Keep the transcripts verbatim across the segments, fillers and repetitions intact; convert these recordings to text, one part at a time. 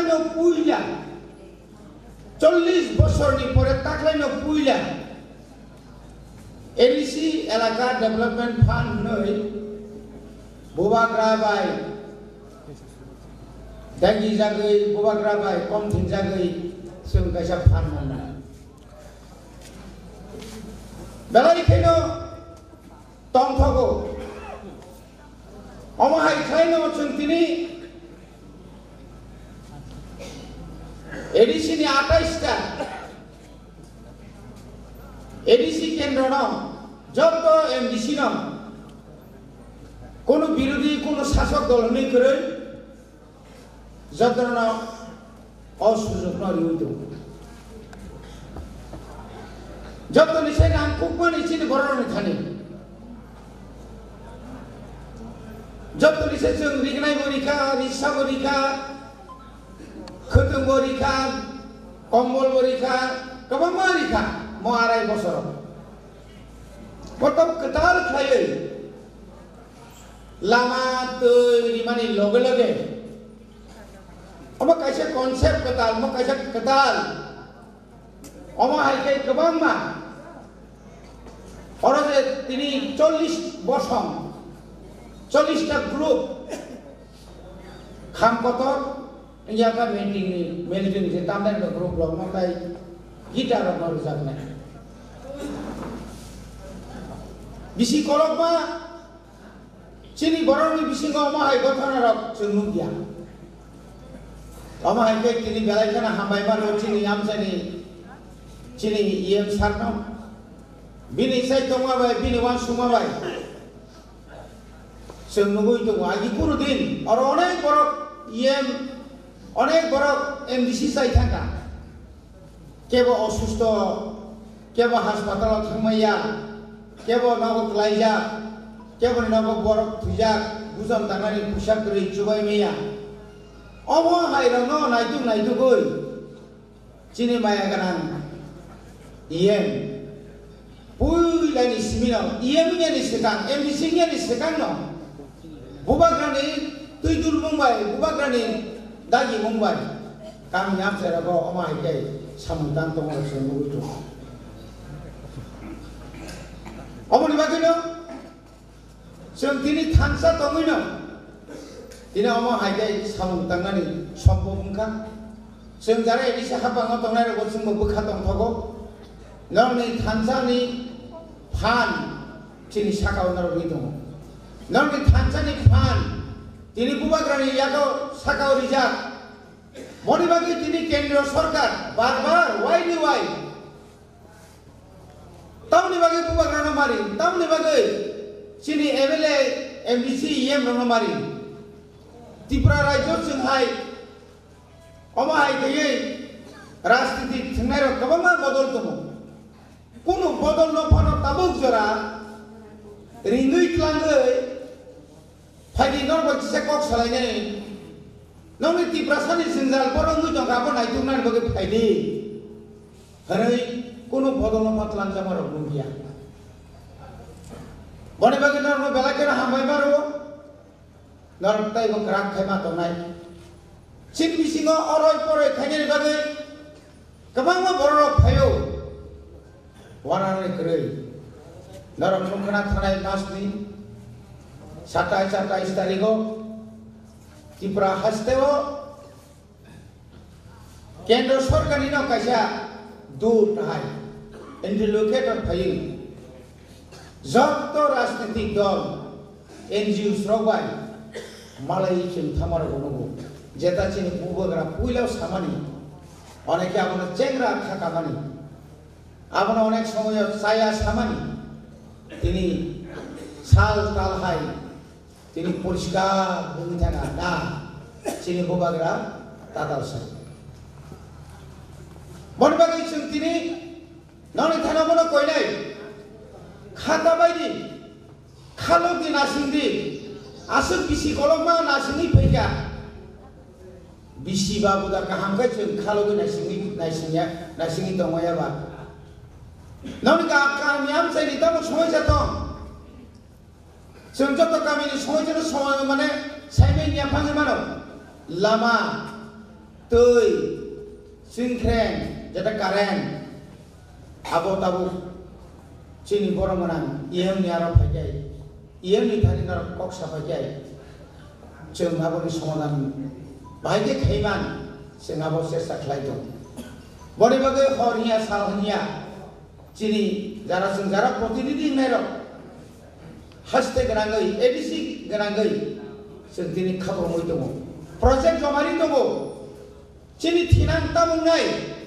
Puila, chollish bosorni pore taklaino puila A D C elaka development fund hwnwi bubagra bai dagi jagwi, bubagra bai kom thinjagwi chwng kaisa fund mannai. Belai kheno tongthogo. Omo hai khlaino chwng tini A D C ni atais ta A D C kendro no joto M D C no kono birodhi, kono sasok dol hwnwi kwrwi jotono o sujokno riwi tongo. Jotoni se nangkukmani chini bororokni thani. Jotoni se chwng rignai bo rikha, risa bo rikha, khwtwng bo rikha, kombol bo rikha, kwbangma rikha mo arai bosoro. Kotom kwtal khlaiwi lama twi rimani loge loge omo kaisa concept kwtal, omo kaisa kwtal. Omo hai khe kwbangma oro je tini chollish bosong, chollish ta group kham kotor wngya kha meeting ni, meeting je tamni group rok no tai guitar rok no rwjaknai. Bisi kolokma chini borokni bisingo omo hai gothanarok chwng nukya. Omo hai khe tini belai kheno hambai mano chini amchaini, chini E M sir no. Bini chai tongma bai, bini uansukma bai chwng nugwi tongo. Agi kunu din oro onek borok E M, onek borok M D C chai thangkha. Kebo osusto, kebo haspatalo thangmaya, kebo nogo klaijak, keboni nogo borok thwijak, bujon tangnani puisa kwrwi chubai maya. Omo hairokno naituk naitugwi chini maya gwnang E M. Puilani simino E M wngya ni swkang, M D C wngya ni swkang no bubagrani twi dulmung bai, bubagrani dagi mung bai kami amchai rogo omo hai khe samung tang tongo rok se nugwi tongo. Omoni bagwi no chwng tini thansa tongwi no tini omo hai khe samung tangnani sombo wngkha. Chwng jara elisa habango tongnai rogo chwngbo bwkha tongthogo. Norokni thansani phan chini sakao norok ri tongo. Norokni thansani phan tini bubagrani yago sakao rijak. Boni bagwi tini kendro sorkar bar bar wai ni wai tamni bagwi bubagrano mari, tamni bagwi chini M L A, M D C, E M rokno mari. Tripura rajyo chwng hai omo hai kaiwi rajniti thwngnairok kwbangma bodol tongo. Kunu bodolno phano tabuk jora ringwi tlangwi phaidi norok bai kisa kok salainai. Nokni Tiprasani jwngjal borok wngwi tongkha, abo naituknani bagwi phaidi hwnwi kunu bodolno pha tlangjakma rok nukya. Boni bagwi norokno belai kheno hambai ma rwo. Norok tei bo kwrak khai ma tongnai. Chini bisingo oroi poroi khainani bagwi kwbangma bororok phaio. Wanani kwrwi. Norok nukha na thanai masni satais atais tarigo Tripura hasteo Kendra sorkarni no kaisa dut hai interlocutor phaiwi joto rajnitik dol, N G Os rok bai malai chwng thangma rok nugo. Jeta chini bubagra puila samani, onekhe abono chengra kha kamani, abono onek somoyo chaya samani, tini sal tal hai Tini poriskar wngwi thangkha na chini bubagra tatal sa. Boni bagwi chwng tini nokni thana bono koinai khata baidi khalokdi nasingdi aswk bisi kolokma nasingwi phaikha. Bisi babu da kaham khe chwng khalogwi naisingwi naisingya naisingwi tongmaya ba. Nokni ka kami amchaini tamo somoisa tong. Chwng joto kamini somoisano somoy mane saimanya phangwi mano. Lama, Twi, singkreng, jeta current, abo tabuk chini borok gwnang E M ni aro phaikai, E M ni thani norok kok saphaikai, chwng aboni somadhan bahai khe khaiman, chwng abo chesta khlai tong. Boni bagwi hor hiya, sal hiya, chini jara chwng jara protinidhi wngnairok haste gwnangwi, A D C gwnangwi chwng tini khabrumwi tongo. Project jomari tongo. Chini thinang tamung nai,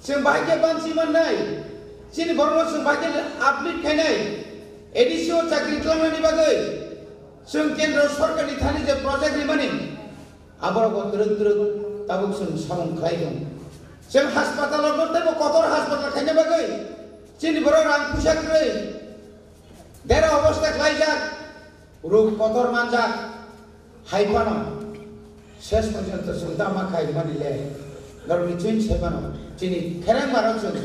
chwng bahai khe banchi mannai, chini borokno chwng bahai khe uplift khainai, A D C o chakri twlangnani bagwi chwng kendro sorkarni thani je project rimani, aborok bo twrwk twrwk tabuk chwng samung khlai tongo. Chwng haspatal rokno teibo kotor haspatal khaina bagwi chini borok rang puisa kwrwi dera obosta khlaijak, ruk kotor manjak, hai phano ses porjonto chwng tama khai mani le, norokni chwng sai mano, chini khereng maro chwng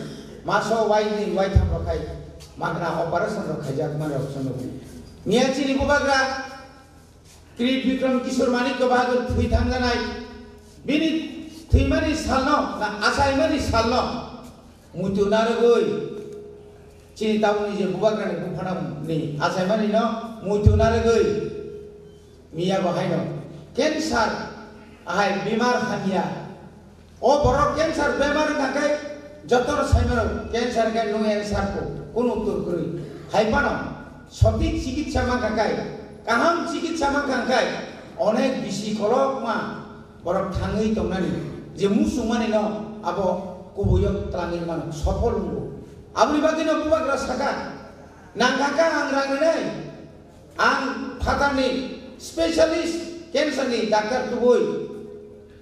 maso waini waitham rok khai magna operation rok khaijak mani rok chwng nugo. Miya chini bubagra Tri Bikram Kishore Manikya Bahadur thwi thangjanai, bini thwimani salno, na achaimani salno, muitu narwgwi, chini tabukni je bubagrani buphanani achaimani no muitu narwgwi, miya bo haino cancer ahai bimar hamya. O borok cancer bemar wngkha khe jotono saimano cancer khe nwng answer ko kunu uttor kwrwi. Hai phano sothik chikitsa mankha khe, kaham chikitsa mankha khe onek bisi kolokma borok thangwi tongnani je muchungmani no abo kubuio twlangwi mano, sopol wngo. Aboni bagwi no bubagra saka, nangkha khe ang rang rwnai, ang phatarni specialist cancer ni doctor tubui.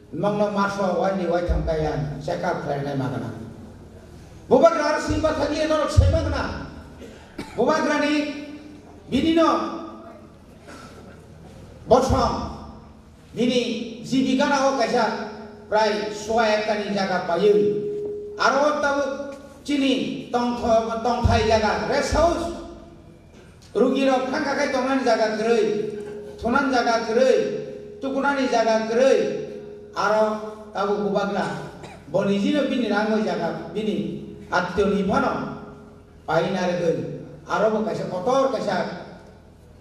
Nokno maso waini waitham kaiyan check up khlainai magana. Bubagra ar singba thani norok sai magana. Bubagrani bini no bosong bini jibika na o kaisa prai sua ekani jaga paiwi. Aro tabuk chini tongtho tongthai jaga rest house. Rugi rok thangkha khe tongnani jaga kwrwi, thunani jaga kwrwi, tukunani jaga kwrwi, aro tabuk bubagra bo nijino bini rangwi jaga bini attiyoni phano pai narwgwi, aro bo kaisa kotor kaisa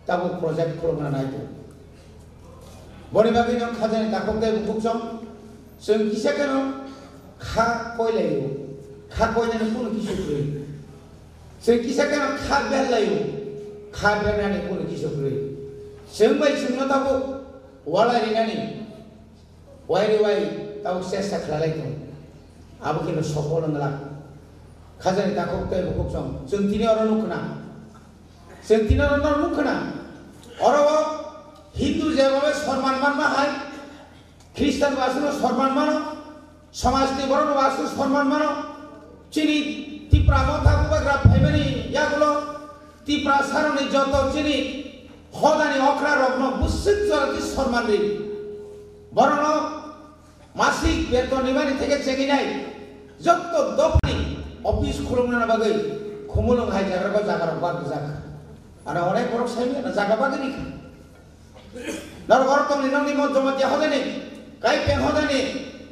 tabuk project khulokna nai tongo. Boni bagwi no khajani takhuk tei bukhuk chong, chwng kisa kheno kha koilaio, kha koinani kunu kisu kwrwi. Chwng kisa kheno kha berlaio, kha bernani kunu kisu kwrwi. Chwng bai chwngno tabuk walai rinani, wairi wai tabuk chesta khlailai tongo. Abo kheno sopol wng glak. Khajani takhuk tei bukhuk chong, chwng tini oro nukho na. Chwng tini oro no nukho na. Oro o Hindu jeba bai sorman manma hai, Khristan bo aswkno sorman mano, somajni borokno bo aswk sorman mano. Chini Tipra motha bubagra phaimani yagulo Tiprasarokni joto chini hodani okra rokno bwswk jora twi sorman ri. Borokno masik beton rimani theke chenginai joto dophani office khulumna bagwi Khumulwng hai jaga rok jaga rok bak rijak. Ano onek borok sai mano jaga bagwi rikha. Norok oro tongni nokni mo Jamatia hodani, Kaipeng hodani,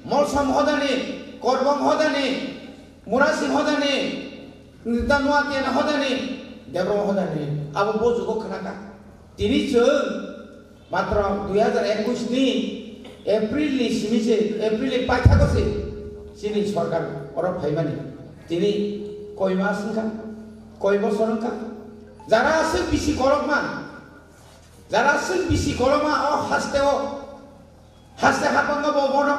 Molsom hodani, Korbong hodani, Murasing hodani, Nita Nuatia hodani, Debrom hodani, abo bo jugo khnakha. Tini chwng matro dui hajar ekwis ni April ni simi se, April ni paithago se chini sorkar oro phaimani. Tini koi mas wngkha, koi bosor wngkha. Jara aswk bisi kolokma, jara aswk bisi kolokma o haste o, haste hapango bo bono,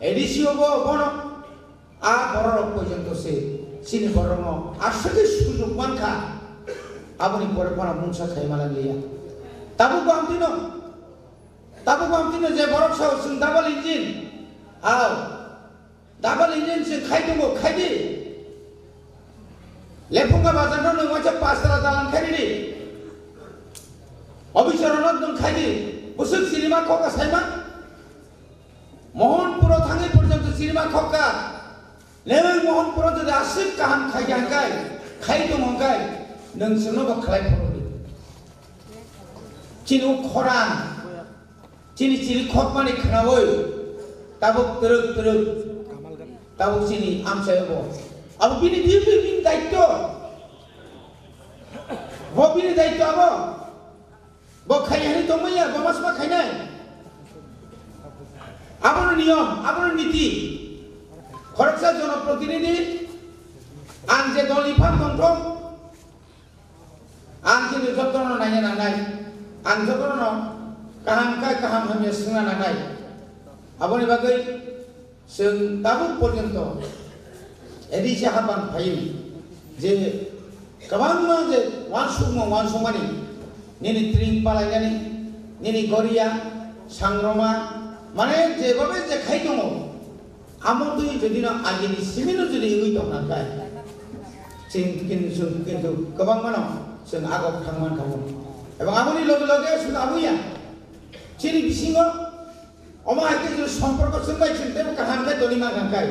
A D C o bo bono, a bororok porjonto se chini borokno aswkhe sujuk mankha, aboni pore bono mungsa khai manliya. Tabuk bo ang tino, tabuk bo ang tino je borok sao chwng double engine, ao, Double engine se khai tongo, khai di. Lephunga bazar no nung wacha pas tala dalan khai di. Obisor no nung khai di. Busuk chirima khoka saima. Mohanpuro thangwi porjonto chirima khoka. Neng Mohanpuro jodi aswk kaham khai hangkai, khai tong hangkai, nung sino bo khlai phuru di. Chini khorang. Chini chiri khokmani khnaui Tabuk twrwk twrwk, tabuk chini amchai bo. Abo bini duty, bini daityo. Bo bini daityo abo. Bo khainai hinwi tongmaya, bo masma khainai. Abono niyom, abono niti. Khoroksa jonoprotinidhi, ang je dol iphang tongthok, ang chini jotono naina nangnai, ang jotono kaham khe kaham hamya swngna nangnai. Aboni bagwi chwng tabuk porjonto A D C hapang phaiwi je kwbangma je uansukma uansukmani, nini tring palainani, nini goria, sangroma, mane jebobe je khai tongo, amo twi jodi no agini simino jodi wngwi tongna khe, chwng kin-, chwng kintu kwbangmano chwng agok thang mankha bo. Ebong aboni loge loge suda abuya chini bisingo omo hai khe chwng somporko chwng bai chwng teibo kaham khe toni mankha khe,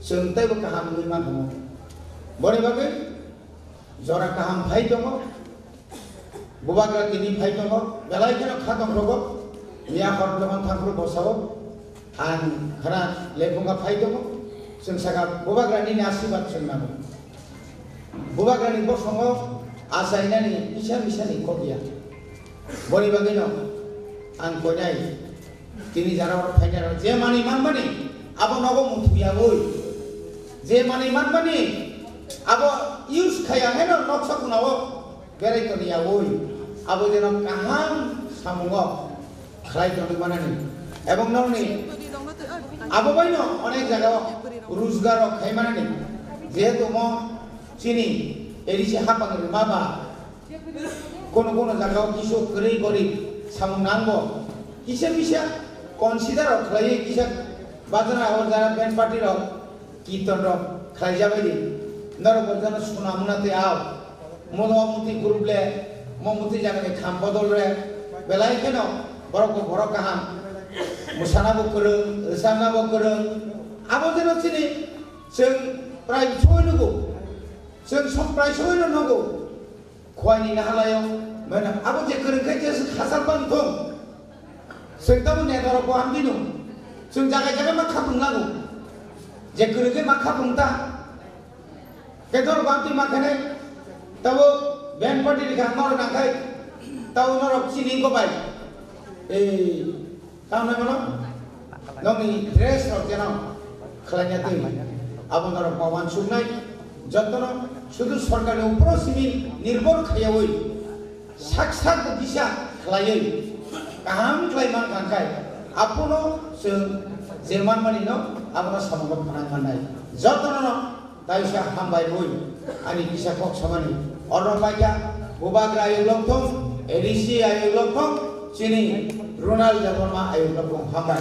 chwng teibo kaham wngwi mankha. Boni bagwi jora kaham phai tongo. Bubagra tini phai tongo, belai kheno kha tong rogo. Miya hor dokan thangphuru bosao ang khana lephunga phai tongo. Chwng saka bubagra nini asirwad chwng nango. Bubagra ni bosongo achainani kisa misani kok ya. Boni bagwino ang koinai tini jara oro phainai rok je manwi manmani abo nogo muthung yawi, je manwi manmani abo use khaya heno noksa kunao berai toni yawi, abo jeno kaham samungo khlai tongwi manani, ebong nokni abo baino onek jagao rojgar rok khai manani, jehetu mo chini A D C hapang rwma ba kono kono jagao kisu kwrwi gorib samung nango, kisa bisa consider rok khlaiwi kisa bajra o jara band party rok kirtan rok khlai jabai di. Norok bo jano suna muna tei ao. Mono muti group le, mo muti jaga ni kham bodol re. Belai kheno borok bo borok kaham. Musana bo kwrwng, rwchapna bo kwrwng. Abo jeno chini chwng prai soi nugo. Chwng sok prai soi no nugo. Khwai ni nahalayo, mano abo je kwrwng khe je khasal bang thung. Chwng tamo neta rok bo hamdi nung. Chwng jaga jaga ma khapung lagu. Je kwrwng khe ma khapung ta. Khe norok bantwi ma khe nai, tabo band party ni kha norok nang khai, tabo norok chini ko bai. Ei, tamo nai mano? Nokni dress rok jeno khlai ya twi. Abo norok ma uansuk nai, jotono sudu sorkar ni uporo simi nirbhor khaiyawi. Sak sak bo kisa khlaiwi kaham khlai man kha khai, apono chwng je manmani no abono samungo phanang mannai. Jotono no taisa hambai wi ani kisa kok samani orno paikha, bubagra ayuk lok thung, A D C ayuk lok thung, chini Ronald Debbarma ayuk lok thung, hambai.